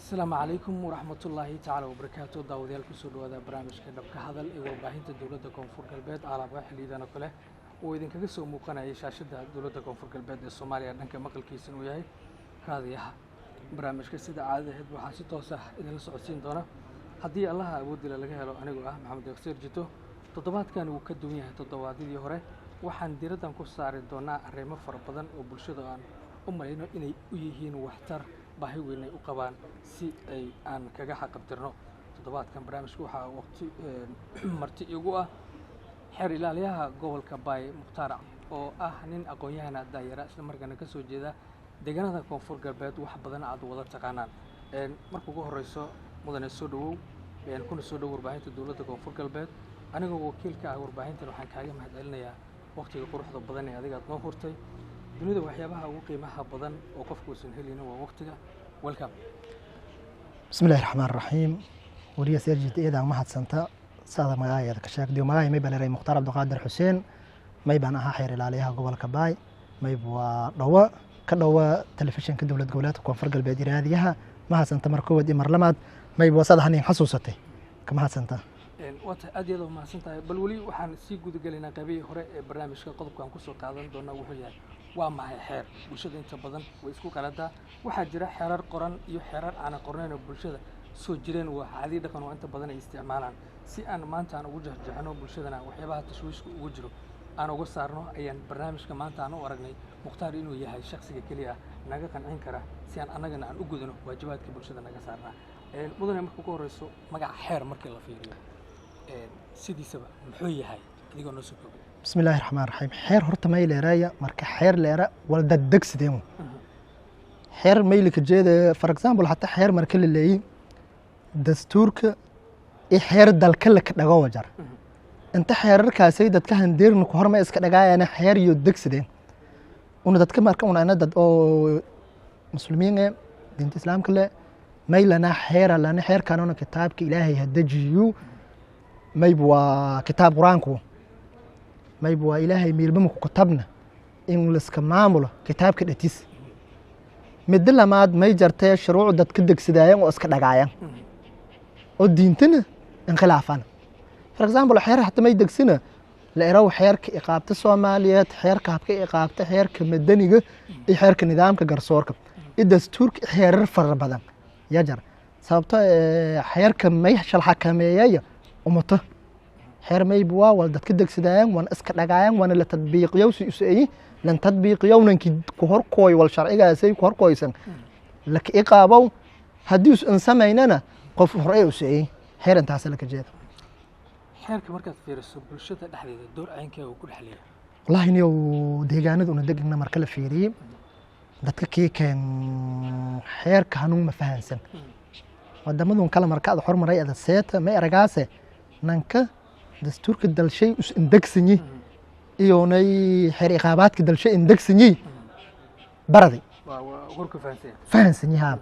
Asalaamu calaykum waraxmatullaahi tacaala wabarakaatu. Daawadayaal, kusoo dhawaada barnaamijka Dhabka Hadal ee warbaahinta Dowladda Koonfur Galbeed. Alaaba xiliyadan oo kale uu idinkaga soo muuqanayay shaashadda Dowladda Koonfur Galbeed ee Soomaaliya, dhanka maqalkiisana uu yahay raadiyaha. Barnaamijka sida caadada ahayd waxaa si toos ah idinla socodsiin doona, haddii Allaha awoodila laga helo, anigoo ah Maxamed Yaksiir Jito. Toddobaadkan wuu ka duwan yahay toddobaadyadii hore. Waxaan diiraddan ku saari doonaa arrimo fara badan oo bulshada aan u malayno inay u yihiin waxtar, baahi weyn ay u qabaan, si ay aan kaga xaqabtirno. Toddobaadkan barnaamijka waxaa waqti marti igu ah xeer ilaaliyaha gobolka Baay, Mukhtaar, oo ah nin aqoon-yahana daayara, isla markaana ka soo jeeda deegaanada Koonfur Galbeed, wax badan aad wada taqaanaan. Marka ugu horeyso, mudane, soo dhawow, kuna soo dhow warbaahinta Dowladda Koonfur Galbeed. Anigoo wakiilka ah warbaahintan, waxaan kaaga mahadcelinayaa waqtiga quruxda badan ee adiga aad noo hurtay. Dunida waxyaabaha ugu qiimaha badan oo qofku uusan helinin waa waqtiga. Welcome. Bismi illahi raxmaan raxiim. Wariya Serjit, eedaa mahadsanta saada magaageeda ka sheegdiyo. Magaay may baan leeyahay Mukhtaar Cabdiqaadir Xuseen. May baan ahaa xeer ilaaliyaha gobolka Baay. Mayb waa dhowa ka dhowa telefishinka Dowlad Goboleedka Koonfur Galbeed iyo raadiyaha. Mahadsanta mar koowaad iyo mar labaad. Mayb waa saada hanin xasuusatay, ka mahadsanta. Waa tahay, aad iyo aad mahadsan tahay. Bal weli waxaan sii guda gelaynaa qaybihii hore ee barnaamijka. Qodobkaan kusoo qaadan doonaa wuxuu yahay: waa maxay xeer? Bulshada inta badan way isku qaladaa. Waxaa jira xeerar qoran iyo xeerar aanan qornayn oo bulshada soo jireen, waa caadi dhaqan oo inta badan ay isticmaalaan. Si aan maanta aan ugu jexjexno, bulshadana waxyaabaha tashwiishka ugu jiro aan uga saarno, ayaan barnaamijka maanta aan u aragnay Mukhtaar inuu yahay shaksiga keliya ah naga qancin kara, si aan annagana aan u gudano waajibaadka bulshada naga saarnaa. Mudane, marka ugu horeyso, magaca xeer markii la fiiriyo, sidiisaba muxuu yahay, adigoo noo soo koobay? Bismi illaahi raxmaan raxiim. Xeer horta may leeraya, marka xeer leera wal daddegsideen. Xeer maylika jeeda, for example, hataa xeer marka la leeyi, dastuurka iyo xeer dalka laka dhago wajar inta xeerarkaasay dadka handeerna ku horma iska dhagaayana xeer iyo degsideen una dadka. Marka una ana dad oo muslimiin ee diinta Islaamka le, may lana xeera lana xeerkanona kitaabka Ilaahay ha dejiyu. Mayb waa kitaab Qur-aanku. Mayb waa Ilaahay miilbama ku kutabna in liska maamulo kitaabka dhatis. Midda lamaad, may jartee shuruuc dadka degsadaayan oo iska dhagaayan oo diintana inkhilaafan. For example, xeer hata may degsina la erow xeerka iqaabta Soomaaliyeed, xeerka habka iqaabta, xeerka madaniga iyo xeerka nidaamka garsoorka iyo dastuurka, xeerar fara badan yaa jara. Sababto xeerka may shal xakameeyaya umato. Xeer mayb waa wal dadka degsadaayan, waana iska dhagaayan, waana la tadbiiqiyow si useeyi lan tadbiiqiyow nanki ku horkooy wal sharcigaasay ku horkooysan laka iqaabow. Haddii us in samaynana, qof hore useeyi. Xeer intaasa laka jeeda. Xeerka markaad fiiriso, bulshada dhexdeeda door caynkee uu ku dhex leeyahay? Wallahi niyow, deegaanada una degna marka la fiiriyey, dadka kii keen xeerka hanuun ma fahansan. Wadamadun kale marka ad hormaray ada seeta, may aragaase nanka dastuurka dalshay us indegsanyi iyonay xeer iqaabaadka dalshay indegsanyi baraday. Waa warku fahansan yahay. Fahansanyi haa.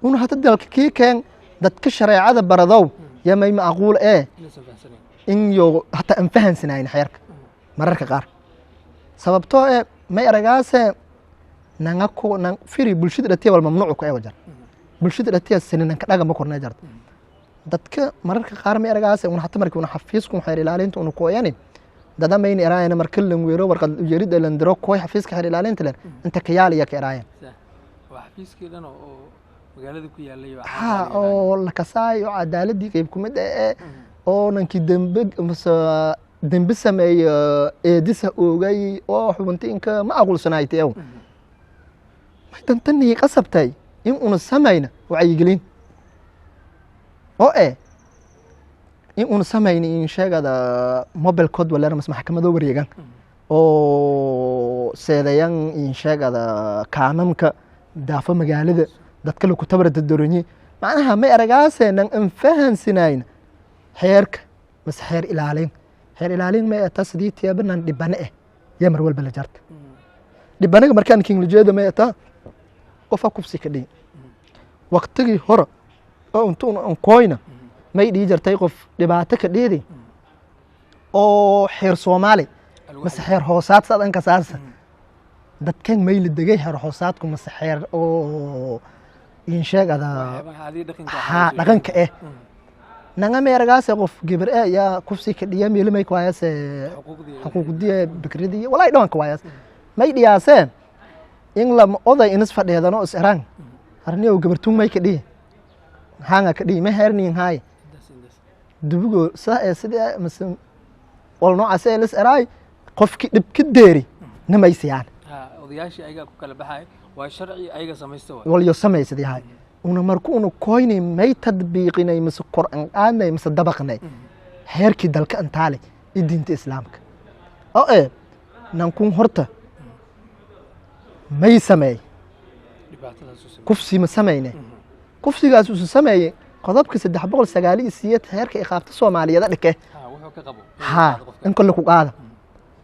Una hata dalka kii keen dadka shareecada baradow ya may macquul ee inaysan fahansanayn in yo hataa aan fahansanayn xeerka mararka qaar. Sababtoo ee may aragaase nanga ku nan firi bulshada dhatiya wal mamnuuc ku ewa jar bulshada dhatiya sini nanka dhaga ma kornay jarta. Dadka mararka qaar may aragaase una hata markii una xafiisku xeer ilaalinta una kooyani, dada mayna eraayana marka lan weero warqad yerid lan diro kooy xafiiska xeer ilaalinta len inta kayaal iya ka eraayan. Waa xafiiskii dhan oo magaalada ku yaalay oo ha oo la kasaayo cadaaladii qeyb kumid ee oo nankii dembe mase dembe sameeyo eedisa oogay oo xubinta inka ma aqulsanaaytay ew may dantanii qasabtay in una samayna wacyigelin oo in una samayna in sheegada mobile code waleer mas maxkamado wareegan oo seedayan in sheegada kaamamka daafo magaalada dadka laku tabara dadoronyi. Macnaha may aragaase nan an fahansinayn xeerka mase xeer ilaalin. Xeer ilaalin may ata sidii tiyaaba nan dhibane eh yaa mar walba la jarta dhibanaga. Markaan kinglijeeda may ataa qofa kufsi ka dhihi. Waqtigii hore oo intuun ankoyna may dhihi jartay qof dhibaato ka dhiidi oo xeer Soomaali mase xeer hoosaad saad ankasaasa dadkan may la degay xeer hoosaadku mase xeer oo In sheeg ada. Waxyaabaha adii dhaqanka haa, dhaqanka nanga meeragaase qof gabar yaa kufsi ka dhiya meelimay kuwaayase. Xuquuqdii. Xuquuqdiya bikradii walaahi dhawanka waayaas may dhiyaasee in lama oday inis fadheedano is eraan arniyow gabartuun may ka dhihi haanga ka dhihi ma heerniin haay. Intaas intaas. Dubugo saa ee sidee mise wal noocaas ee lis eraay qofki dhib ka deeri namay siyaan. Ha, odayaashii ayagaa ku kala baxay, waa sharci ayaga samaysta waay. Walyo samaysad yahay una marku una koynay may tadbiiqinay mise kor an qaadnay mise dabaqnay heerkii dalka antaale iyo diinta islaamka oo nankun horta may sameey. Dhibaatadaas u sameeyey. Kufsi ma samayne, kufsigaas usu sameeyey qodobka 398 heerka iqaabta Soomaaliyeed dhike. Ha, wuxuu ka qabo. Ha, in kolle ku qaada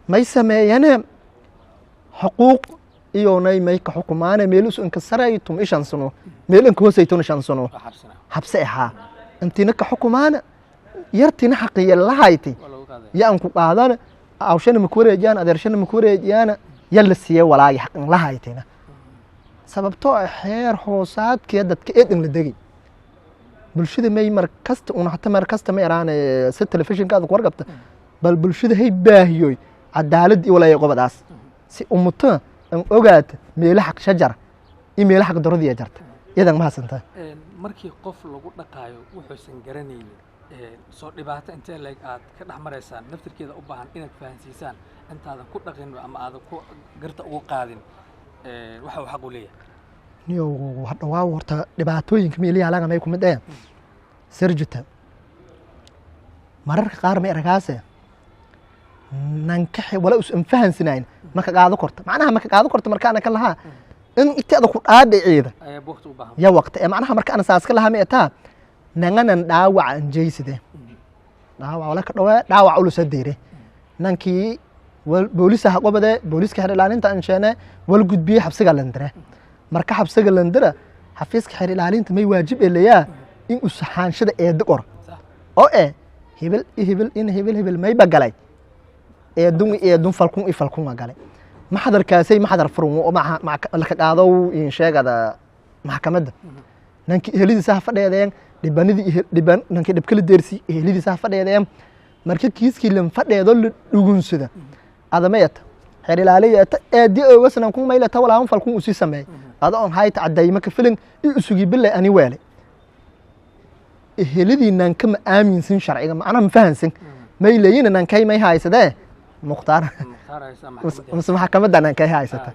may sameeyane xuquuq iyonay may ka xukumaane meel isu inka saray 15 sano, meel inka hoosay 15 sano. Waa xabsina. Habse ahaa intina ka xukumaana yartina xaqiya lahayti. Waa lagu qaaday. Ya an ku qaadana awshana maku wareejiyaan, adeershana maku wareejiyaana, ya la siiye walaagi xaqin lahaytina, sababtoo ah xeer hoosaadkee dadka eedin la degay bulshada may mar kasta una hata mar kasta ma eraan si telefishinka aad ku warqabta, bal bulshada hay baahiyoy cadaalad iyo walaaya qobadaas si ummuto an ogaata meelo xaq shajar iyo meelo xaq daradiya jarta iyadan mahadsantaa. Markii qof lagu dhaqaayo wuxuusan garanaynin, soo dhibaato intee leeg aad ka dhex maraysaan naftirkeeda u baahan inaad fahansiisaan intaadan ku dhaqin ama aadan ku garta ugu qaadin, waxa uu xaq u leeyahay? Niyow, hadhawaa horta dhibaatooyinka meelaha may kumid serjita mararka qaar ma eragaase nankaxe wala us anfahansinayn maka qaado korta, macnaha maka qaado korta markaana ka lahaa in iteeda ku dhaadhiciida. Ayaa waqti u baahan. Ya waqti ee macnaha marka ana saas ka lahaa ma etaa nanganan dhaawac anjeyside dhaawac wala ka dhawaa dhaawac ulusa deere nankii wal boolisa ha qobade, booliska xer ilaalinta ansheene wal gudbiye xabsiga landire. Marka xabsiga landira xafiiska xer ilaalinta may waajib eleyaa in uu saxaanshada eeda qor oo hebel i hebel in hebel hebel mayba galay eedun i eedun falkun i falkun waa galay maxdarkaasay maxdar furun oo laka qaado in sheegada maxkamadda nankii ehelidiisa ha fadheedeen dhibanidii dhiban nankii dhibkala deersi ehelidiisa ha fadheedeen. Marka kiiskii lan fadheedo la dhugunsada adamayata xeer ilaaliyata eedi ogasnan kun maylata walaahan falkun usii sameey ada on hayta cadayma ka filin i usugi bilay ani weelay eheladii nanka ma aaminsan sharciga, macnaha ma fahansan may leeyina nankay may haysadee mukhtaar. Mukhtaar haysa maxkamadda. Mise maxkamadda nankay haysata.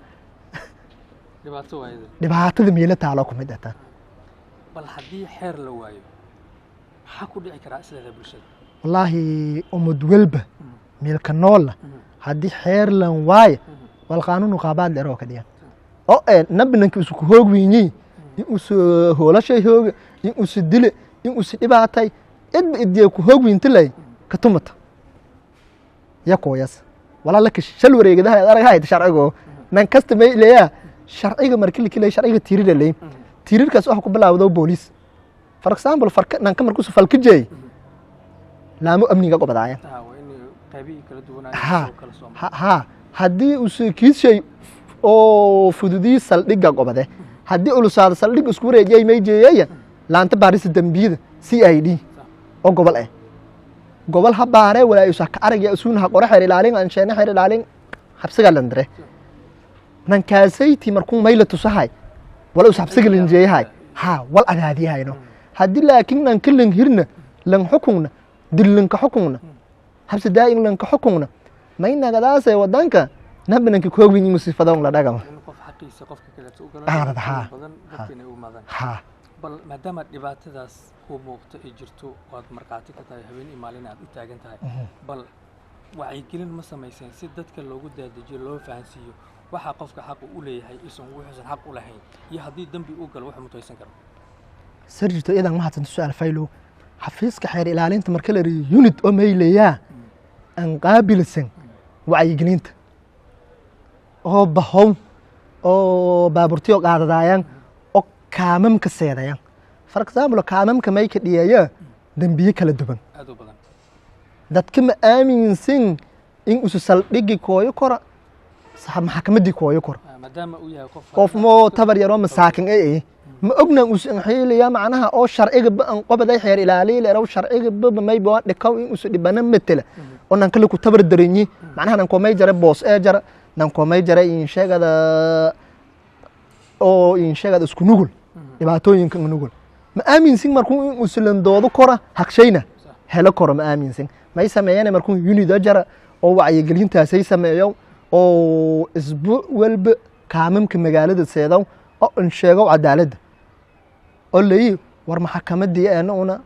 Dhibaato waayada. Dhibaatada meelo taalo ku mid ataa. Bal haddii xeer la waayo maxaa ku dhici karaa isleeda bulshada? Wallaahi umad welba meelka noola haddii xeer lan waaye wal qaanuunu qaabaad dheer oo ka dhigan oo nabi nanka isu ku hoog wiinyey in usu hoolashay hooga in usu dile in usu dhibaatay idba idiye ku hoog wiintilay ka tumata ya kooyas walaa laka shal wareegadaha ad aragahayta sharcigo nan kasta may leeyaa sharciga markii lakilay sharciga tiirira leey tiirirkaas waxa ku bilaawdo booliis, for example farka nanka markuusu falka jeey laamo amniga qobadaaya. Ha, waa in qaybihii kala duwanaa Ha. soo kala soo Ha, haddii uu kiishay oo fududii saldhigga qobade, haddii ulusaada saldhig isku wareejiyay may jeeyaya laanta baarista dembiyada CID oo gobol gobol ha baare walaa usa ka aragya isuuna ha qore xeer ilaalin ansheene xeer ilaalin xabsiga landire nankaasaytii markuu mayla tusahay wala us xabsiga lanjeeyahay ha wal adaadiyahayno. Haddii laakiin nanka lan hirna lan xukunna dillanka xukunna xabsi daa'im lanka xukunna may nagadaasee wadanka nabinanka koogwin musifadoon la dhagama. In qof xaqiisa qofka kaleeto u galo Ah, ha. badan dadka inay u imaadaan. Ha. Bal maadaama dhibaatadaas kuu muuqato ay jirto waad markhaati ka tahay, habeen iyo maalin aad u taagan tahay, bal wacyigelin ma samayseen si dadka loogu daadajiyo, loo fahansiiyo waxa qofka xaq u leeyahay isan wuxuusan xaq u lahayn iyo haddii dembi uu galo wuxuu mutaysan karo? Sarjito iyadan mahadsanto su-aal faylow. Xafiiska xeer ilaalinta marka la riyo unit oo mayleyaa aan qaabilsan wacyigelinta oo bahow oo baaburtiyo qaadadaayaan oo kaamamka seedayaan, for example kaamamka may ka dhiyeeya dembiye kala duwan. Aad u badan. Dadka ma aaminsan in usu saldhigi kooyo kora maxkamaddii kooyo kora. Maadaama uu yahay qof qof moo tabar yaroo masaakin ay Ma ognan us xiiliya macnaha oo sharciga ba an qobaday xeer ilaaliye leeraw sharciga ba may baa dhikaw in us dhibana metela oo nan kale ku tabar daranyi macnaha nan komay jara boos ee jara nan komay jara in sheegada oo in sheegada isku nugul dhibaatooyinka nugul ma aaminsin markuu in usulan doodo kora haqshayna helo koro ma aaminsin may sameeyaan markuu unida jara oo wacyigelintaasay sameeyo oo isbuuc walba kaamamka magaalada seedow oo in sheego cadaaladda oo leeyi war maxakamadii eena una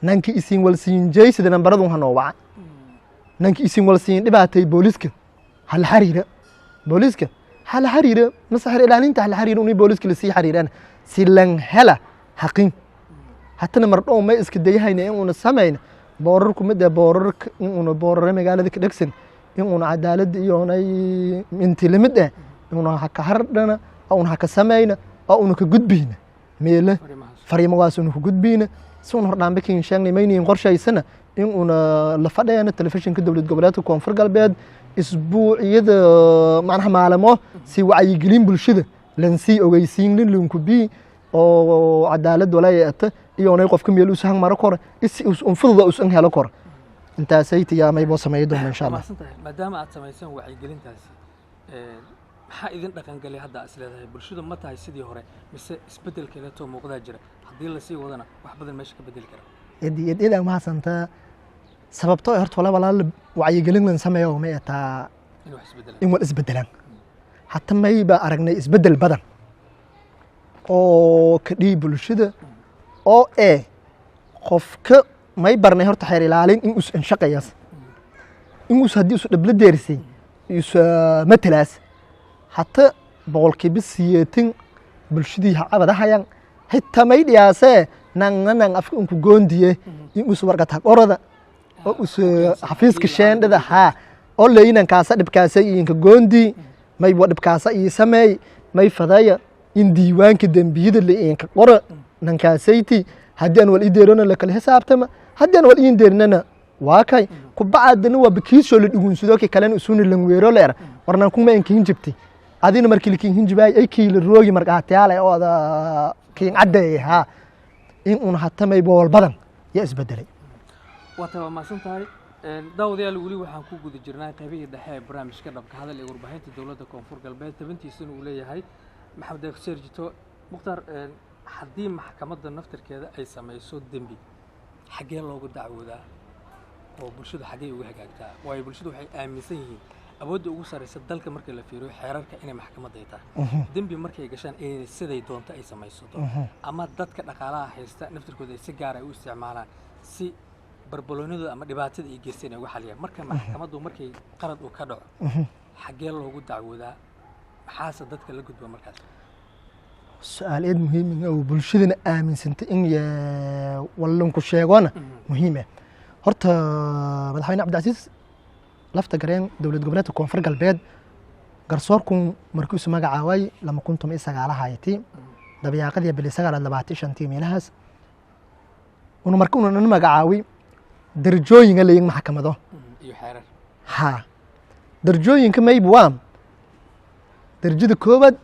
nankii isiin walsiin jeysida nambaradun hanoo waca nankii isiin walsiin dhibaatay booliska hala xariira booliska hala xariira mase xer ilaalinta hala xariira unii booliska lasii xariiraan si lan hela haqin hatana mardhow may iska dayahayna in una samayna boorarku mid ee boorarka in una boorare magaalada ka dhegsan in una cadaaladda iyoonay inti lamid eh una haka hardhana oo una haka samayna oo una ka gudbiyna meele fariimahaas una ka gudbiyna si un hordhaanba kiin sheegnay mayniin qorshaysana in una la fadhayana telefishinka dowlad goboleedka Koonfur Galbeed isbuuciyada macnaha maalamo si wacyigelin bulshada lan sii ogeysiin linku bi oo cadaalad walaayata iyoonay qofka meel usahan maro kor is un fududa usan helo kor intaasay tiyaamay boo sameeyo doona insha Allah. Maadaama aad samayseen wacyigelintaasi, maxaa idin dhaqangalay hadda is leedahay bulshadu ma tahay sidii hore mise isbeddel kaleeto muuqdaa jira haddii lasii wadana wax badan meesha ka bedeli kara? Eed mahadsantaa. Sababtoo horta wala walaal wacyigelin lan sameeyo ma taa in wax isbedelaan in wal isbedelaan hata mayba aragnay isbedel badan oo ka dhihi bulshada oo ee qofka may barnay horta xeer ilaalin in us inshaqayaas in us haddii usu dhibla deerisay us matalaas hata 80% bulshadii ha cabadahayaan xitaa may dhiyaasee nanga nang afka unku goondiye in us warqad hag orada oo us xafiiska sheendhada haa oo leeyinan kaasa dhibkaasa inka goondi may wa dhibkaasa ii sameey may fadaya in diiwaanka dembiyada la inka qora nankaasayti haddii aan wal ii deerona la kala xisaabtama haddii aan wal iin deerinana waa kay kubacadana waa bakiisoo la dhugunsado ki kalena isuna langweero leer warnan kuma inkiin jibtay adina markii lakiin hinjibaay ay kiila roogi markaatiyaal oo ada kiin caddeeyay haa in un hatamay bool badan yaa isbedelay. Waa tahay, waa mahadsan tahay. Daawadayaal, weli waxaan ku guda jirnaa qaybihii dhexe ee barnaamijka Dhabka Hadal ee warbaahinta dowladda Koonfur Galbeed, tabantiisana uu leeyahay Maxamed Deeq Serjito Mukhtaar. Haddii maxkamadda naftirkeeda ay samayso dembi, xaggee loogu dacwoodaa oo bulshadu xaggee uga hagaagtaa? Waayo bulshadu waxay aaminsan yihiin awoodda ugu sarreysa dalka marka la fiiriyo xeerarka inay maxkamadda ay tahay, dembi markay gashaan inay siday doonto ay samaysato ama dadka dhaqaalaha haysta naftirkooda ay si gaar ay u isticmaalaan si barbaloonidooda ama dhibaatada ay geysteen ay uga xaliyaan. Marka maxkamaddu markay qalad uu ka dhaco, xaggee loogu dacwoodaa, maxaase dadka la gudba markaas? Su-aal eed muhiim ah oo bulshadana aaminsantay in wallanku sheegona muhiim ah. Horta madaxweyne Cabdicasiis Lafta Gareen dowlad goboleedka Koonfur Galbeed garsoorku markii isu magacaabay 2019 hayti dabayaaqadii bili sagaalaad 25-tii meelahaas una marka una nan magacaaway darajooyinga leeyin maxkamado iyo xeerar. Haa, darajooyinka mayba waa darajada koowaad,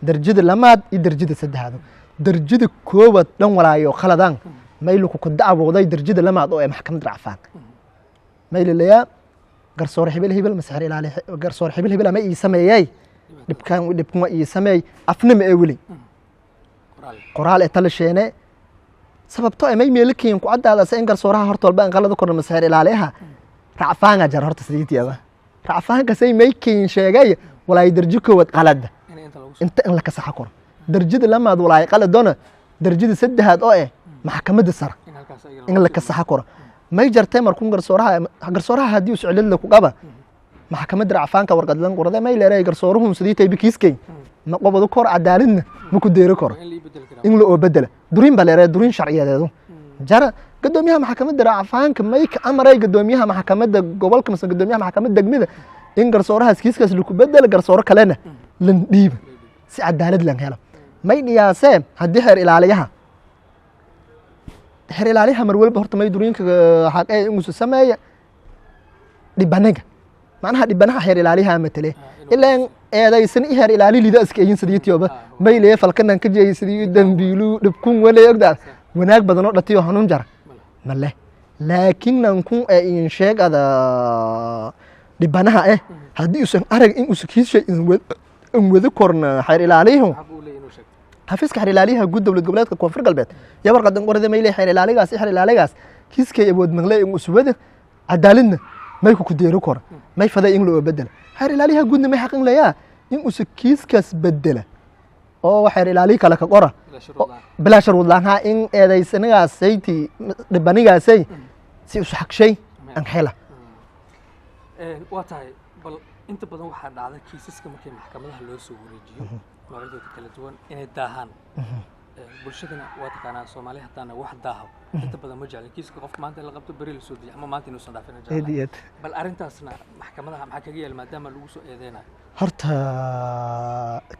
darajada lamaad iyo darajada saddexaad. Darajada koowaad dhan walaayo khaladaan mayluku ku dacwooday darajada lamaad oo ee maxkamad racfaan maylalayaa garsoore hebel hebel masxer ilaali garsoore hebel hebel ama ii sameeyay dhibkan dhibkan waa ii sameey afna ma ee weli qoraal qoraal ee tala sheene sababto ay may meelkiin ku cadaadasa in garsooraha horta walba in qalada korna masxer ilaaliyaha racfaanga jar horta sidiitiyaba racfaanka say maykiin sheegay walaay darjo koowaad qalada in inta lagu inta in la kasaxa koro darajada lamaad walaay qaladona darajada saddexaad oo eh maxkamadda sare in halkaas ayaga in la kasaxa koro may jartay markuun garsooraha garsooraha haddii us cilad la ku qaba maxkamadda racfaanka warqad lan qorada may leeyahay garsooruhun sidii tay bikiiskay ma qobadu kor cadaaladna ma ku deero koro waa in la ii bedeli karaa in la oo bedela durin baa leeyahay durin sharciyadeedu jara gadoomiyaha maxkamadda racfaanka may ka amaray gadoomiyaha maxkamadda gobolka mise gadoomiyaha maxkamadda degmada in garsoorahaas kiiskaas laku bedela garsooro kalena lan dhiiba si cadaalad lan helo. May dhiyaasee haddii xeer ilaaliyaha xeer ilaaliyaha mar walba horta may duriinka xaqee inguusa sameeya dhibanaga macnaha dhibanaha xeer ilaaliyaha matale ilaan Eedaysan i heer ilaali lida iska eyin sidiitiyoba mayleye falkanan ka jeeyay sidii dambiilu dhibkun waley ogdaa wanaag badan oo dhatiyo hanuun jara male, laakiin nankun ee in sheeg ada dhibanaha eh haddii usan arag in usa kiishay in wada korna xeer ilaaliyuhu Xaq uu leeyahay inuu sheegto. Xafiiska xeer ilaaliyaha guud dowlad goboleedka Koonfur Galbeed yaa warqadan qorada mayle xeer ilaaligaas xeer ilaaligaas kiiskay awood mangle in uswada cadaaladna may ku kudeero kor may faday in loo bedela. Xeer ilaaliyaha guudna may xaqin leeyaa in usa kiiskaas bedela oo xeer ilaaliyi kale ka qora Bilaa shuruud la'aan. Bilaa shuruud la'aan haa, in eedaysanigaasay dhibanigaasay si usu xagshay an hela. Waa tahay, bal inta badan waxaa dhacda kiisaska markii maxkamadaha loo soo wareejiyo noocyadooda kala duwan inay daahaan. Bulshadana waa taqaanaa Soomaali hataana wax daaho inta badan ma jeclin. Kiiska qofka maanta in la qabto, beri la soo dejiyo ama maanta inuusan dhaafin jeclahay. Bal arrintaasna maxkamadaha maxaa kaga yaal maadaama lagu soo eedeynayo? Horta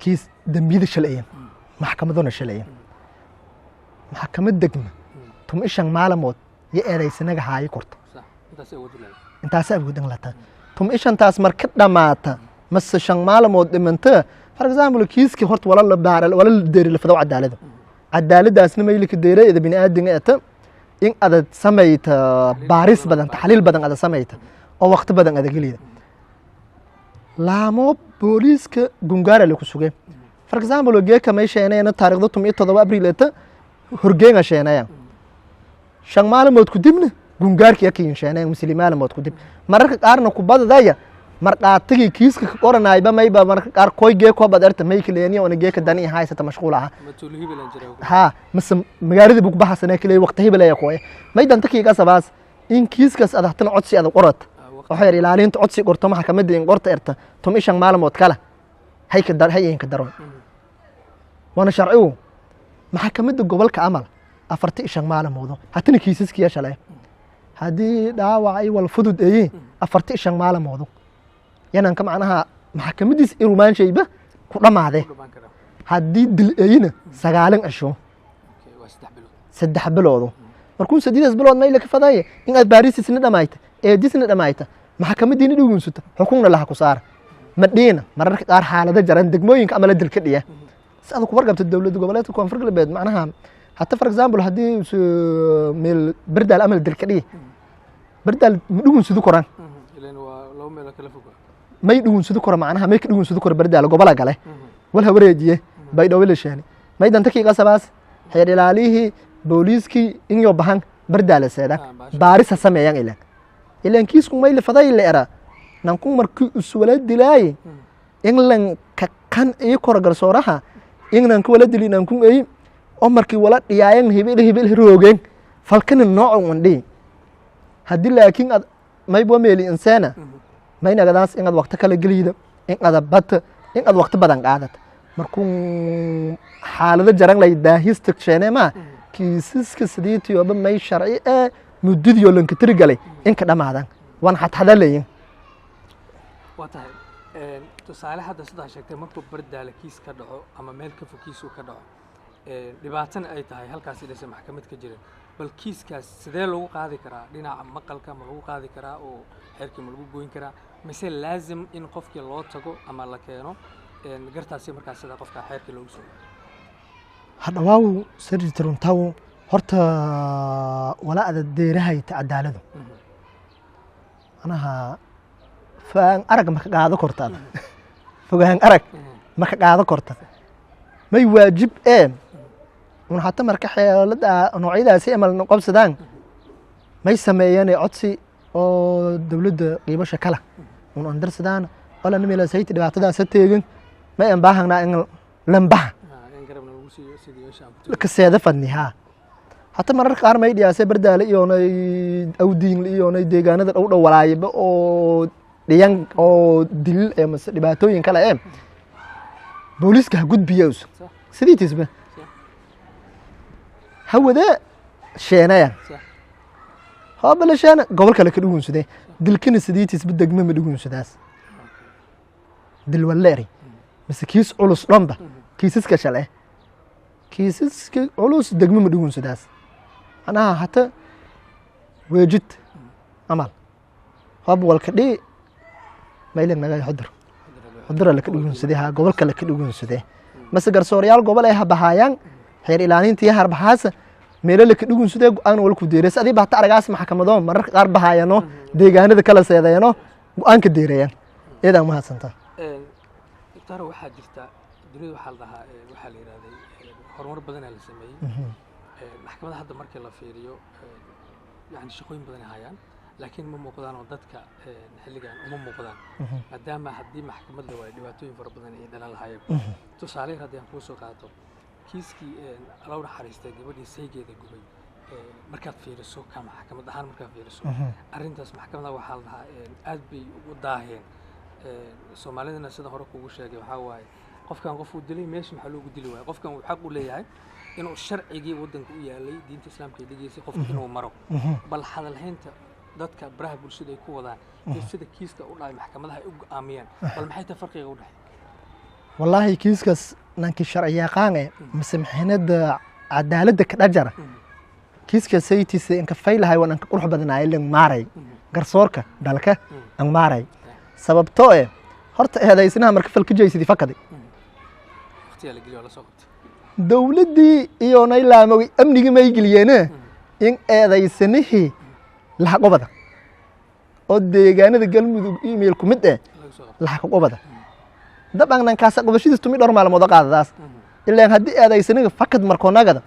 kiis dembiyada shalayan maxkamadona shalayan maxkamad degma 15 maalmood iyo eedaysanaga haayo korta. Sax, intaas awood u leedahay. Intaas awood in lata 15-taas marka dhammaata mase 5 maalmood dhimanta, for example, kiiski horta wala la baara wala la deeri la fadaw cadaalada, cadaaladaasna maylika deerayda bini'aadinga eta in adad samayta baaris badan, taxliil badan ada samayta oo waqti badan ada gelida. Laamo booliiska gungaara laku sugay, for example, geeka may sheenayana taariikhda 17 Abriil eta horgeenga sheenaya, 5 maalmood kudibna gungaarki yakiin sheenayan misli maalmood kudib. Mararka qaarna kubadadaya marqaatigii kiiska ka qoranayba mayba mararka qaar koy geeko bad erta may kaleeniya ona geeka dani haysata mashquul aha. Ama tuulo hibelan jira. Ha, mase magaalada buu kubaxasana kale waqti hebel ayaa kooye may danta kiiga sabaas in kiiskas aad hatana codsi aad qorat oo xeer ilaalinta codsi qorto maxkamadda in qorta erta 15 maalmood kale hay ka dar hay in ka daroon waana sharcigu. Maxkamadda gobolka amal 45 maalmoodo hatana kiisaskiya shalay haddii dhaawac ay wal fudud eeyiin 45 maalmoodo yananka macnaha maxkamadiis irumaanshayba ku dhamaade. Ku dhamaan karaa. Haddii dil eeyina 90 cisho. Okay, waa 3 bilood. 3 biloodo markuu 8 bilood mayla ka fadaye in aad baarisiisna dhamayta, eedisna dhamayta, maxkamadiina dhugunsuta, xukunna laha ku saara madhiina. Mararka qaar xaalado jaran degmooyinka ama la dil ka dhiya si aad ku warqabto dowlad goboleedka Koonfur Galbeed macnaha hata, for example, haddii meel Berdaal amal dil ka dhiya, Berdaal ma dhugunsudu koraan. Ilan waa laba meeloo kala foga. May dhugunsadu koro macnaha may ka dhugunsadu koro Berdaal gobola gale wal ha wareejiye Baydhabo la sheeni may danta kiiga sabaas xeer ilaalihii booliiskii in yo bahan Berdaala seeda baaris ha sameeyaan ilan kiisku may la faday la era nankun markii uswala dilaaye in lan ka kan iyo koro garsooraha in nanku wala dili nankun ay oo markii wala dhiyaayan hibil hibil roogeen falkana noocan wandhi haddii laakiin ad maybo meeli inseena maynagadaas inaad waqti kala geliyda in ada bata in aad waqti badan qaadata markuu xaalado jaran lay daahista sheenema kiisaska sidiitiyoba may sharci ee muddadiyo lanka tirigalay in ka dhamaadan waan xadxadalayin. Waa tahay, tusaale hadda sidaa sheegtay markuu Bardaale kiis ka dhaco ama meel ka fog kiis uu ka dhaco, dhibaatana ay tahay halkaas inaysan maxkamad ka jirin, bal kiiskaas sidee loogu qaadi karaa? Dhinaca maqalka ma lagu qaadi karaa oo xeerkii ma lagu goyn karaa, mise laazim in qofkii loo tago ama la keeno gartaasi markaas sida qofka xeerkii loogu soo Hadhawaaw sirti runtaw horta wala ada deerahayta cadaaladu manaha fogaan arag maka qaado korta, ada fogaan arag maka qaado korta may waajib ee un hata marka xeelada noocyadaasi amal qabsadaan may sameeyeen codsi oo dowladda qiibasha kala un andarsadaan ola nimilasayti dhibaatadaas ha teegin may aan baahanaa in lambaha In garabna lagu siiyo sidii meesha aan ku kaseeda fadni haa. Hata mararka qaar may dhiyaasay Bardaale iyoonay Awdiin iyoonay deegaanada dhow dhow walaayaba oo dhiyan oo dilil ee mase dhibaatooyin kale ee booliiska ha gudbiya us sidiitisba hawada sheenaya hoobala sheena gobol kale ka dhugunsadee dilkina sidiitisba degma ma dhugunsadaas dil walleeri mise kiis culus dhanba kiisaska shale kiisaska culus degmo ma dhugunsadaas macnaha hata Weejid amal hoob walka dhii maylan naga Xudur. Xudura laka dhugunsaday, ha, gobolka laka dhugunsaday, mase garsoorayaal gobol ay habahaayaan, xeer ilaalintii harbahaasa meelo laka dhugunsaday, go-aan wal ku deeraysa. Adii bahta aragaas maxkamado mararka qaar bahaayano deegaanada kala seedeeyano, go-aanka deerayaan. Iyadaa mahadsantaa. Doctor, waxaa jirta dunida waxaa la dhahaa, waxaa la yidhahday horumar badanaa la sameeyey. Maxkamadda hadda markii la fiiriyo, yani shaqooyin badan ay hayaan, laakiin ma muuqdaan oo dadka xilligan uma muuqdaan, maadaama haddii maxkamad la waayo dhibaatooyin fara badan ay dhalan lahaayeen. Tusaale yar haddii aan kuu soo qaato, kiiskii Allow naxariistay gabadhii saygeeda gubay, markaad fiiriso ka maxkamad ahaan, markaad fiiriso arrintaas, maxkamadda waxaa la dhahaa aad bay ugu daaheen. Soomaalidana sida hore kugu sheegay waxaa waaye qofkan qof uu dilay meesha maxaa loogu dili waaya? Qofkan uu xaq u leeyahay inuu sharcigii waddanka u yaalay, diinta islaamka ay dhigaysay, qofka inuu maro. Bal hadalhaynta dadka baraha bulshada ay ku wadaan iyo sida kiiska u dhacay maxkamadaha ay u go'aamiyeen, bal maxay tahay farqiga u dhexeeya? Wallaahi kiiskaas nankii sharci yaqaan mise maxinada cadaaladda ka dhajara, kiiska saytiisa inka faylahay waan anka qurux badanaay lang maaray garsoorka dalka ang maaray, sababtoo eh horta eedaysnaha marka falka jaysidii fakaday. Waqtigaa la geliyo waa la soo qabtay. Dowladdii iyo naylaamogay amnigii may geliyeene in eedaysanihii lahaqobada oo deegaanada Galmudug email ku mid eh laga soo qabtay. Lahaqobada dabcan nankaasa qobashadiis tumi dhowr maalmood qaadadaas, ilaan haddii eedaysaniga fakad markoonagada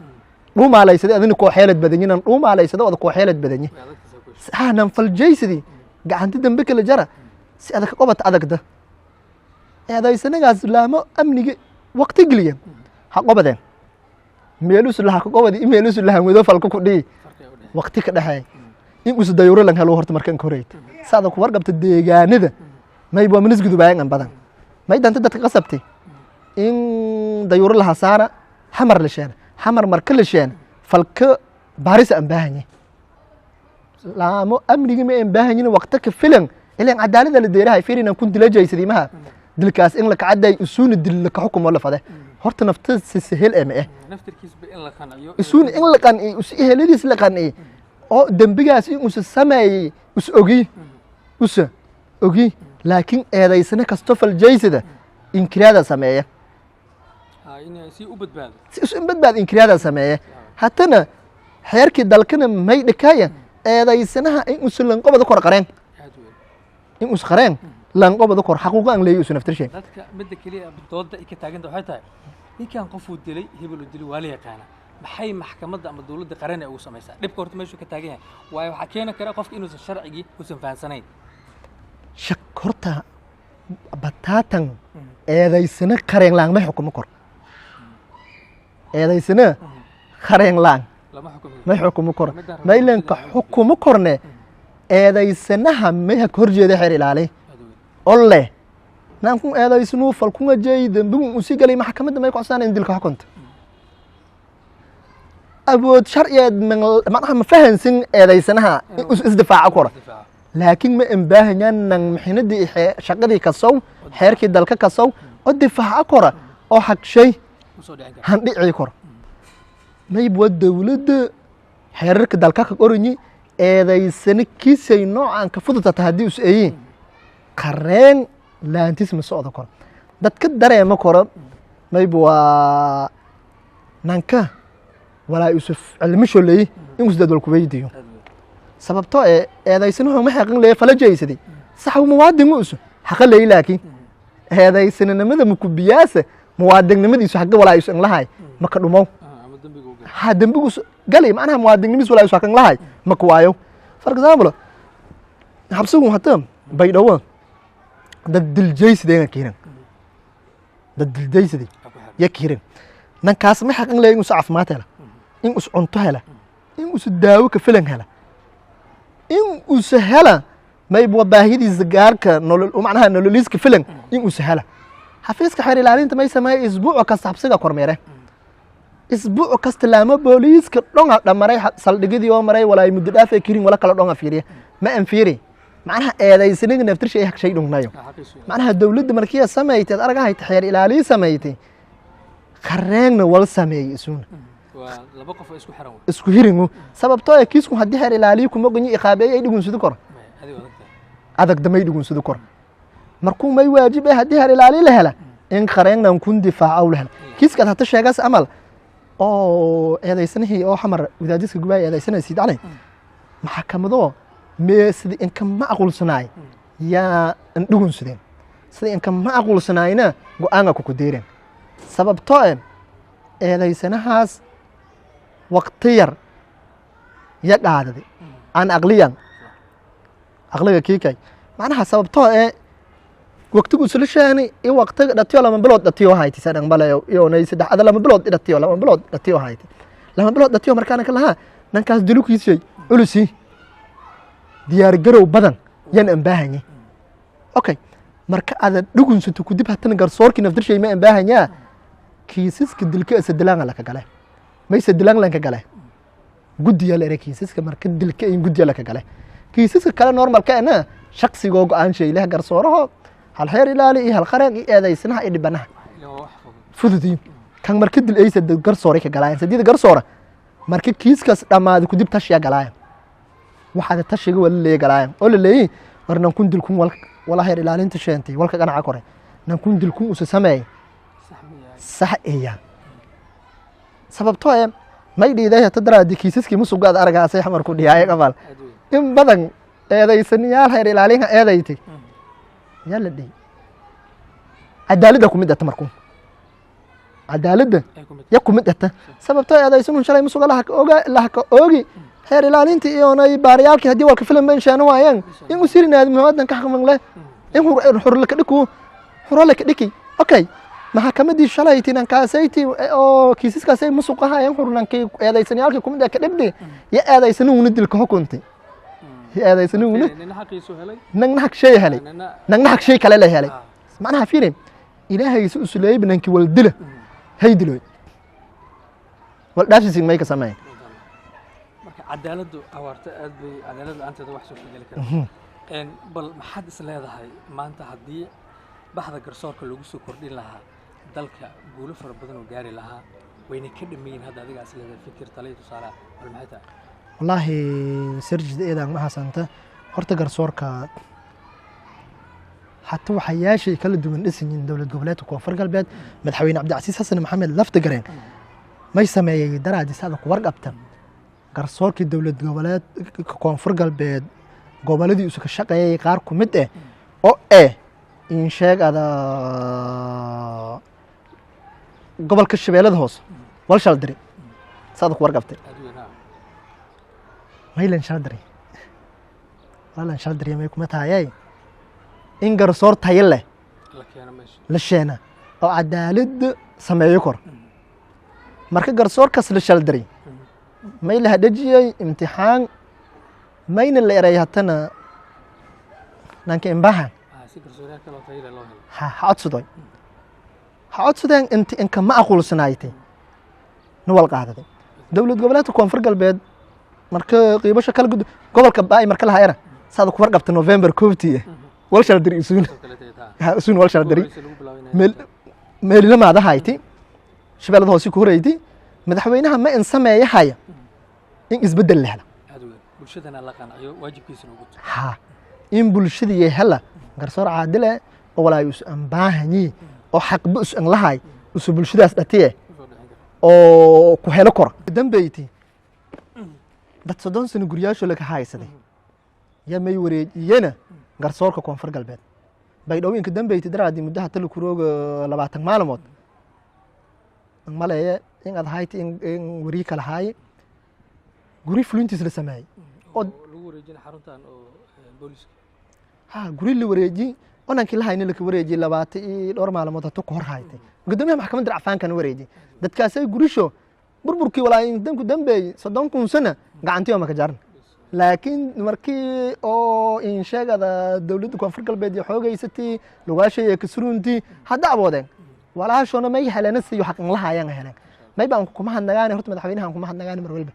dhuumaalaysaday adina koo xeelad badanyi, nan dhuumaalaysada oda koo xeelad badanyi. Way adagtahay ku hesho. Ha, nan faljaysadii gacanti dambe kala jara si adag qobata adagda. Eedaysanagaas laamo amniga waqti geliya ha qobadeen, meelusu laha ka qobadi, meelusu lahan wado falka ku dhihi. Farqiga u dhexeeya. Waqti ka dhexeey in usu dayuro lan helo horta markan ka horeyta saada ku warqabta deegaanada may waa manis gudubaayan an badan may danta dadka qasabtay in dayuro laha saara, xamar la sheena, xamar marka la sheena falka baarisa aan baahanye, laamo amnigi ma aan baahanyin waqti ka filan, ilan cadaalada la deerahay fiirinan kun dila jaysadii maha dilkaas in la kacaday usuuna dil la ka xukumo la fade horta nafta si sahel eh ma eh. Naftirkiisba in la qanciyo. Isuuna in la qanciyo, us eheladiis la qanciyo oo dembigaas in usa sameeyey us ogi, usa ogi, laakiin eedaysane kasto faljaysida inkiraada sameeya. Ha, in si u badbaado. Si isu in badbaad inkiraada sameeya. Hatana xeerkii dalkana may dhikaya eedaysanaha in usa lanqobada kor qareen. Aad weyn. In us qareen lanqobada kor xaquuqa aan leeyo usu naftirshay. Dadka midda keliya dooda ay ka taaganta waxay tahay ninkan qofuu dilay, hebel uu dilay waa la yaqaanaa, maxay maxkamadda ama dowladda qaran ay ugu samaysaa? Dhibka horta meeshuu ka taagan yahay waayo waxaa keeni kara qofka inuusan sharcigii uusan fahansanayn. Shak horta bataatan eedaysane qareen laan may xukumo kor, eedaysane qareen laan lama xukumiyo. May xukumo kor, maylanka xukumo korne eedaysanaha may ha ka horjeeda xeer ilaali. Aad weyn. Olle naankun eedaysanuu falkunga jeey dembigun usi galay, maxkamadda may codsaan in dilka xukunta awood sharciyeed macnaha ma fahansin eedaysanaha in us isdifaaco kora. Difaaca. Laakiin ma imbaahanyaa nan mixinadii shaqadii kasow xeerkii dalka kasow oo difaaco kora oo hagshay usoo dhicin kara. Handhicii kora mayb waa dowladda xeerarka dalka ka qoranyi eedaysane kiisay noocan ka fududata haddii us eeyiin qareen laantis ma socdo koro, dadka dareema koro mayb waa nanka walaa usuf cilmisho leeyi in us dad wal kuweydiiyo. Aad weyn. Sababtoo ee eedaysanuhu ma xaqin leeya fala jaysaday sax muwaadin usu xaqa leeyi, laakiin eedaysanimada mukubiyaasa muwaadinnimadiisu xaqa walaa isu inlahay maka dhumow. Ah, ama dembiga u galay. Ha, dembigus galay macnaha muwaadinnimadiisu walaa isu xaqin lahay maka waayo. For example, xabsigu hata Baydhabo dad diljaysadeen kiiran, dad diljaysaday Ha ku xiran. Ya kiiran nankaas ma xaqin leeya in usu caafimaad hela, in us cunto hela, in usu daawo ka filan hela, in usu hela mayb waa baahidiisa gaarka nolol macnaha nololiiska filan in usu hela. Xafiiska xeer ilaalinta may sameeya isbuuc kasta xabsiga kormeere, isbuuc kasta laamo booliiska dhonga dhamaray saldhigyadii oo maray walaay muddo dhaaf ee kirin wala kala dhonga fiiriya ma an fiiri macnaha eedaysaniga naftirsha ay hagshay dhungnayo. Ah, xaqiisu yahay. Macnaha dowladda markii ay sameeytay aragahayta xeer ilaaliyi sameeytay qareenna wal sameeyey isuuna. Waa laba qof oo isku xiran wey. Isku hiringu sababtoo ee kiisku haddii xeer ilaaliyi kuma qonyi iqaabeey ay dhugunsado kor. Maya, adiga adag tahay. Adag damay dhugunsado kor. Markuu may waajib eh haddii xeer ilaali la hela in qareennan kun difaaca la hela kiiskaad hata sheegaas amal oo eedaysanihii oo Xamar wadaadiska gubaaya eedaysanaysid cali maxkamadoo mee sidii inka ma aqulsanaay yaa indhugunsadeen, sidii inka ma aqulsanaayna go-aanka kuku deereen, sababtoo eh eedaysanahaas waqti yar ya qaadaday aan aqliyan aqliga kiikay macnaha, sababtoo ee waqtigu isla sheeni i waqtiga dhatiyo 2 bilood dhatiyo hayti sadhan balayo iyonay saddex ada 2 bilood dhatiyo, 2 bilood dhatiyo hayti, 2 bilood dhatiyo. Markaana ka lahaa nankaas dilukiisay culusi diyaar garow badan yan anbaahanye. Okay, marka aada dhugunsato kudib hatana garsoorkii naftirshay ma anbaahanyaa kiisaska dilka isadilaan laka gale, mayse dilaan lanka gale guddiya la ere kiisaska marka dilka in guddiya laka gale. Kiisaska kale normalka ena shaqsigoo go-aan sheyleh garsooraho, hal xeer ilaali iyo hal qareen iyo eedaysanaha iyo dhibanaha fududiin. Kan marka dil aysa garsoore ka galaayan sadida garsoora marka kiiskaas dhammaada kudib tashiya galaayan, waxaad tashiga wala leeya galaayan oo la leeyahy war nan kun dilkun wal wala xeer ilaalinta sheentay walka qanaca kore nan kun dilkun usa sameeyay sax eeya, sababtoo ee may dhiiday hata daraadi kiisaskii musugaad aragaasay Xamar ku dhiyaaye qabaal in badan eedaysanayaal xeer ilaalinka eedaytay yaa la dhihi. Cadaaladda kumid ata, markuu cadaaladda ya kumid ata, sababtoo eedaysanun shalay musuga lahaka oga lahaka oogi xeer ilaalinta iyonay baariyaalkii haddii walka filan ban sheeno waayaan in usirinaadi muhammadan ka xaqmanle in xurlaka dhiku xuralaka dhiki. Okay, maxakamadii shalayti nankaasaytii oo kiisaskaasay musuqahayan xurnankii eedaysanayaalkii kumid ka dhibdi ya eedaysanuhuna dilka xukuntay ya eedaysanuhuna nagna hag shay helay, nagna hag shay kale la helay. Macnaha fiiri, Ilaahaysa usuleeyba nanki wal dila hay diloy wal dhaafsisin may ka sameyn. Marka cadaaladdu awaarta aad bay cadaalad la-aanteeda wax suurtageli kara. Bal maxaad is leedahay maanta haddii baxda garsoorka lagu soo kordhin lahaa dalka guulo fara badan oo gaari lahaa wayna ka dhameeyin hadda adigaa is leedahay fikir taliya tusaalaha bal maxay tahay? Wallaahi sarjida eedaan ma xasanta. Horta garsoorka hata waxayaashay kala duwan dhisanyihin dowlad goboleedka Koonfur Galbeed, madaxweyne Cabdicasiis Xasan Maxamed Laftagareen may sameeyey daraadis ada ku warqabta garsoorkii dowlad goboleed Koonfur Galbeed goboladii isu ka shaqeeyay qaar ku mid eh oo eh in sheeg ada gobolka Shabeellada Hoose wal shal diri saada ku warqabtay maylan shal diri walan shal diri may kuma tahayay in garsoor tayo leh la sheena oo cadaalad sameeyo kor. Marka garsoorkaas la shal diray may la hadhajiyey imtixaan mayna la eray hatana nanka imbahan ha codsadoy ha codsadeen inti inka ma aqulsanaaytay nawal qaadaday dowlad goboleedka Koonfur Galbeed. Marka qiibasho kala gud gobolka Baay marka laha era saada ku warqabta November 1-tii wal shal diri isuun ha isuun wal shal diri meel meelina maada hayti Shabeellada Hoose ku horeeydi madaxweynaha ma in sameeyahaya in isbeddel la hela ha in bulshadii hela garsoor caadil eh oo walaa us ambaahanyi oo xaqba us an lahay usu bulshadaas dhatiye oo ku helo kora dambeyti dad 30 sano guryaasho laga haysaday yaa may wareejiyena garsoorka Koonfur Galbeed Baydhowinka dambeyti daraadi muddo hata lakurooga 20 maalmood maleeye in ad hayti in warii kala haaye guri fulintiis la sameeyey. Ha guri la wareeji onankii la hayna laka wareejiyey 20 iyo dhowr maalmood hata ku hor haytay gudoomiyaha maxkamadda racfaankana wareejiyey dadkaasay gurisho burburkii walaa danku dambeeyey 30,000 sana gacantiyo maka jaran. Laakiin markii oo in sheegada dowladda Koonfur Galbeed iyo xoogaysatay lugaashay ee kasuruntii hadda aboodeen walaashoona may helena siyo xaqin lahayaan heleen may baan kuma hadnagaani. Horta madaxweynahan kuma hadnagaani mar walba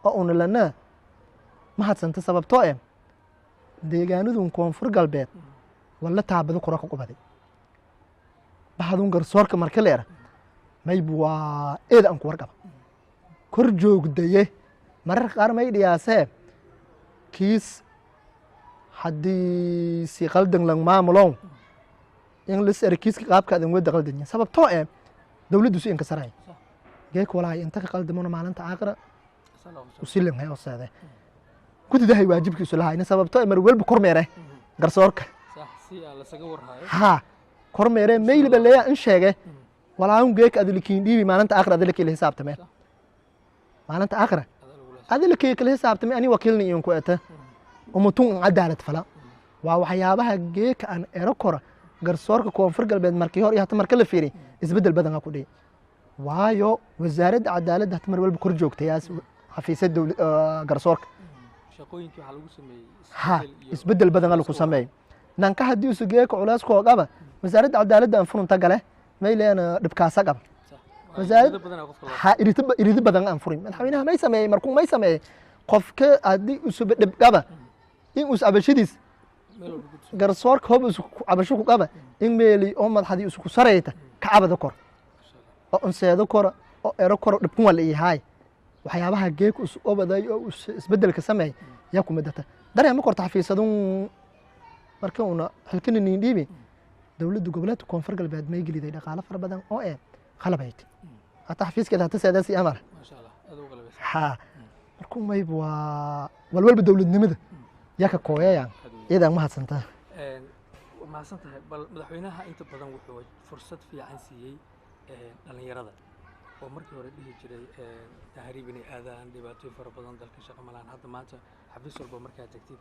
oo una lana ma hadsanta, sababtoo eh deegaanadun Koonfur Galbeed walla taabado kora ka qubaday bahadun garsoorka marka leera maybu waa eed aan ku warqaba kor joogdaye mararka qaar may dhiyaasee kiis haddii si qaldan lang maamulow. In lis erkiiska qaabka adan wada qaldanya sababtoo eh dowladdu si inka saray geek walaahi inta ka qaldamona maalinta aakhira usilan hay oo seede gudidahay waajibkiisu lahayna sababtoo eh mar walba kormeere garsoorka ha kormeere mayliba leeya in sheege walaahun geek adilikiin dhiibi maalinta aakhira adilakii la xisaabtameen, maalinta aakhira adilakii kala xisaabtamay ani wakiilna iyon ku eta umutun in cadaalad fala. Waa waxyaabaha geeka aan ero kora garsoorka Koonfur Galbeed markii hor iyo hata marka la fiiriy isbeddel badan aa ku dhihi, waayo Wasaaradda Cadaaladda hata mar walba kor joogtayaas xafiisya dowla garsoorka ha isbeddel badan lagu sameey. Nanka haddii usu geeka culays koo qaba, Wasaaradda Cadaaladda aan furunta gale mayleena dhibkaasa qaba wasaarad ha iridi badan aan furin. Madaxweynaha may sameeyey markuu may sameeyey qofka haddii usuba dhib qaba in us cabashadiis garsoorka hob isu cabasho ku qaba in meeli oo madaxdii isku sarayta ka cabada kor oo unseedo kora oo ero koro dhibkun waa la ihaay. Waxyaabaha geeka is obaday oo isbedelka sameey yaa kuma data dareema korta xafiisadun. Marka una xilkana niin dhiibi, dowladda goboleedka Koonfur Galbeed may geliday dhaqaalo fara badan oo qalabayd hata xafiiskeeda hata seedaasi amar ha. Markuu mayb waa walwalba dowladnimada yaa ka kooyayaan iyadaa mahadsantaa. Mahadsan tahay. Bal madaxweynaha inta badan wuxuu fursad fiican siiyey dhalinyarada oo markii hore dhihi jiray tahriib inay aadaan, dhibaatooyin fara badan, dalka shaqo malaan. Hadda maanta xafiis walba markaad tagtid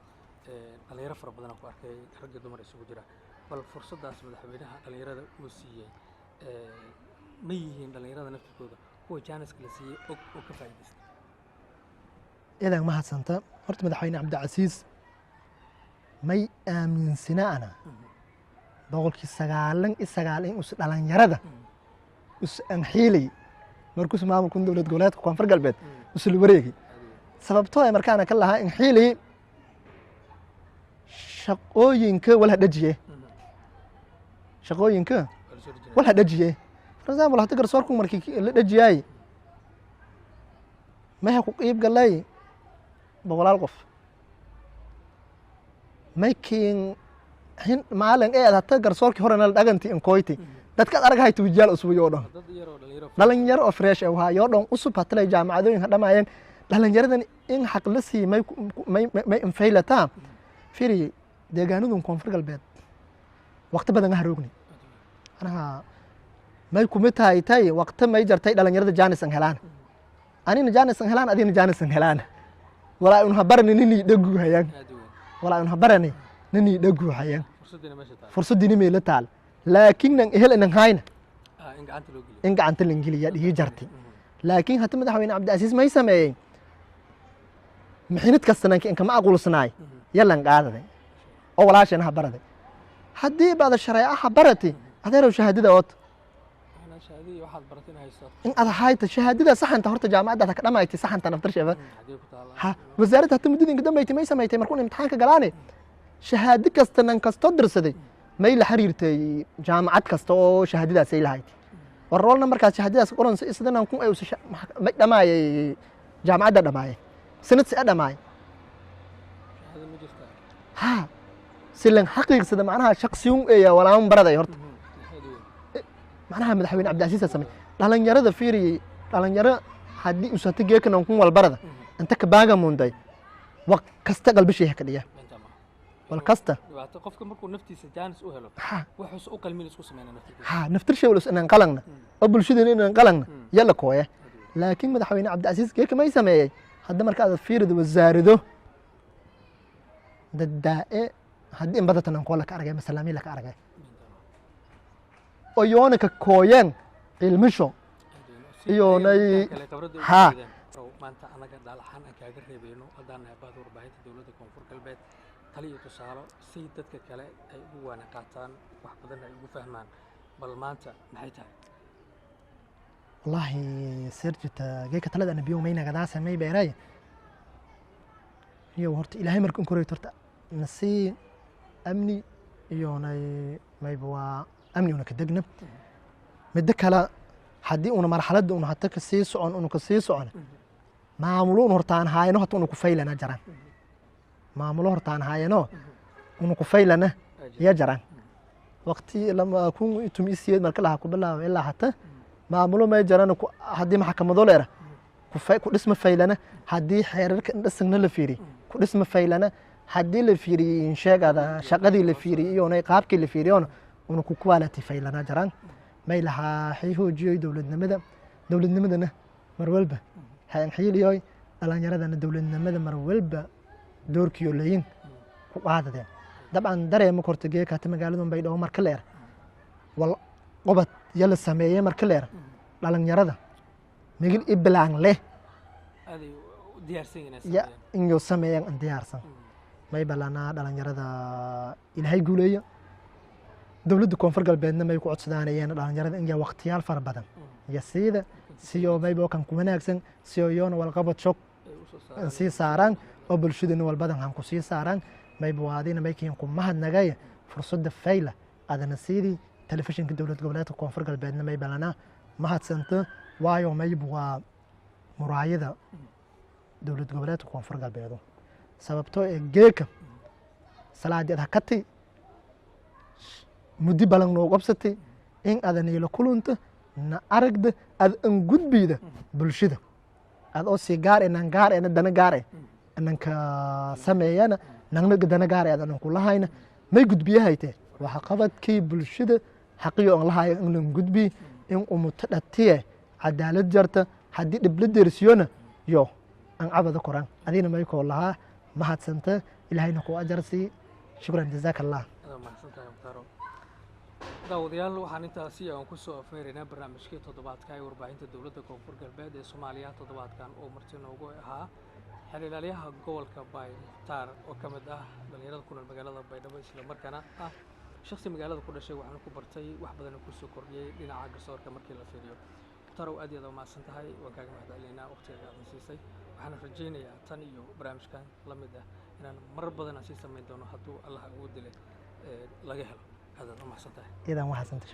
dhalinyaro fara badan ku arkay, rag iyo dumar isugu jira. Bal fursaddaas madaxweynaha dhalinyarada uu siiyey, ma yihiin dhalinyarada naftirkooda kuwa jaaniska la siiyey og oo ka faa'iidaysta? Iyadaa mahadsanta. Horta madaxweyne Cabdicasiis may aaminsina ana 99% in us dhalinyarada us anxiilay markuus maamulkan dowlad goboleedka Koonfur Galbeed usla wareegay. Sababtoo ee markaana ka lahaa inxiilay, shaqooyinka wal hadhajiye, shaqooyinka wal hadhajiye. For example, hata garsoorku markii la dhajiyaay maha ku qiib galay boqolaal qof maykiin hin maalin ee hata garsoorkii horena la dhaganti inkoyti dadkaad arag hayta wijiyaal cusub yoo dhan dhalinyaro oo fresh ah waa yoo dhan cusub hatalay jaamacadooyinka dhamaayeen. Dhalinyaradan in xaq la sii may may may infaylataa. Firi, deegaanadun Koonfur Galbeed waqti badan haroogni anaha may kumid tahay tay waqti may jartay dhalinyarada jaanisan helaan, anina jaanisan helaan, adina jaanisan helaan. Walaa un habarani nini dhaguuhayaan, walaa un habarani nini dhaguuhayaan, fursaddiina meela taal, laakiin nan ehel inan hayna in gacanta lan geliya dhihi jartay. Laakiin hata madaxweyne Cabdicasiis may sameeyey mixinid kasta nanka inkama aqulsanaay yalan qaadaday oo walaashana ha baraday. Haddii baada shareeca ha barati, adeerow, shahaadada ood in ad hayta shahaadada saxanta horta jaamacadda ka dhamayti saxanta naftar sheeba ha. Wasaaradda hata muddada inka dambaytay may samaysay markuu imtixaanka galaane shahaado kasta nan kastoo dirsaday may la xiriirtay jaamacad kasta oo shahaadadaas ay lahayd war roolna markaas shahaadadaas qoran sidanan kun ay may dhamaayay jaamacadda dhamaayay sanad si a dhamaayay ha silan xaqiiqsada macnaha shaqsiyun eeya walaaman baraday horta. Macnaha madaxweyne Cabdicasiis samey dhalinyarada fiiriyey. Dhalinyaro haddii usata geekanan kun walbarada inta kabaaga munday waq kasta qalbishay ka dhiya wal kasta. Dhibaato qofka markuu naftiisa jaanis u helo wuxuusa u qalmin isku sameynaa naftiisa. Ha, naftirshay walus inaan qalangna oo bulshadeen inaan qalangna yalla kooye. Laakiin madaxweyne Cabdicasiis geeka may sameeyey hadda marka aad fiirida wasaarado daddaa'e haddii in badatan aan koo laka aragay masalaamiin laka aragay oo yoona ka kooyeen cilmisho iyo ha. Maanta anaga dhaalaxaan aan kaaga reebeyno haddaan nahay bahda warbaahinta dowladda Koonfur Galbeed, tali iyo tusaalo si dadka kale ay ugu waana qaataan, wax badan ay ugu fahmaan, bal maanta maxay tahay? Wallaahi sirjita geeka talada anabiyo maynagadaasa may beeray iyo horta Ilaahay marka inkoreyto horta nasii amni iyo nay mayba waa amni una ka degna. Middo kale, haddii una marxaladda una hata kasii socon una kasii socon maamulo un hortaan haayano hata una ku faylana jaraan, maamulo hortaan haayano una ku faylana ya jaraan. Waqti 2018 marka laha ku bilaabo ilaa hata maamulo may jarana haddii maxkamado leera ku dhisma faylana, haddii xeerarka dhisagna la fiiriy ku dhisma faylana, haddii la fiiriyey insheegada shaqadii la fiiriyey iyona qaabkii la fiiriyona una ku quality faylana jaraan. May lahaa xii hoojiyoy dowladnimada, dowladnimadana mar walba ha xiiliyoy dhalinyaradana dowladnimada mar walba doorkiyo leeyin ku qaadadeen. Dabcan dareema korta geekaata magaalada Baydhabo marka leer wal qobad ya la sameeyey marka leer dhalinyarada migil ibilaan leh aaday u diyaarsan yihiin inay ya sameeyaan. Inyo sameeyaan an diyaarsan. May balanaa dhalinyarada Ilaahay guuleeyo. Dowladda Koonfur Galbeedna may ku codsadaanayeen dhalinyarada in waqtiyaal fara badan iyo siida siyo maybo kan ku wanaagsan siyo yoona walqabad shog ay u soo saaraan. Sii saaraan oo bulshadana walbadan han ku sii saaraan. Mayba waadina maykiin ku mahadnagaya fursadda fayla adana siidii telefishinka dowlad goboleedka Koonfur Galbeedna. May balanaa mahadsanta, waayo mayba waa muraayada dowlad goboleedka Koonfur Galbeedo, sababtoo ee geeka salaadii ad hakatay muddi balan noo qabsatay in ada niila kulunta na aragda ad an gudbiyda bulshada ad oo sii gaar e nan gaar ena dana gaar e nanka sameeyana nangna dana gaar e ad anan kulahayna may gudbiyahayte waxa qabadkii bulshada xaqiyo on lahayo in lan gudbi in umuto dhatiye cadaalad jarta haddii dhib la deersiyona yo an cabada koran adina may koo lahaa mahadsanta. Ilaahayna ku ajar sii. Shukran, jazaaka Allah. Aad mahadsan tahay, Mukhtaaro. Daawadayaal, waxaan intaasi aan kusoo afeeraynaa barnaamijkii toddobaadka ee warbaahinta dowladda Koonfur Galbeed ee Soomaaliya. Toddobaadkan oo marti noogu ahaa xeer ilaaliyaha gobolka Baay, Mukhtaar, oo ka mid ah dhalinyarada ku nool magaalada Baydhabo, isla markaana ah shakhsi magaalada ku dhashay, waxaana ku bartay wax badan oo kusoo kordhiyey dhinaca garsoorka markii la fiiriyo. Mukhtaar, aad iyo aad mahadsan tahay, waan kaaga mahad celinaynaa waqtiga aadan siisay. Waxaana rajaynayaa tan iyo barnaamijkan la mid ah inaan marar badan aan sii samayn doono hadduu Allah ugu dilay laga helo. Aad aad u mahadsan tahay. Idan waxaasanta.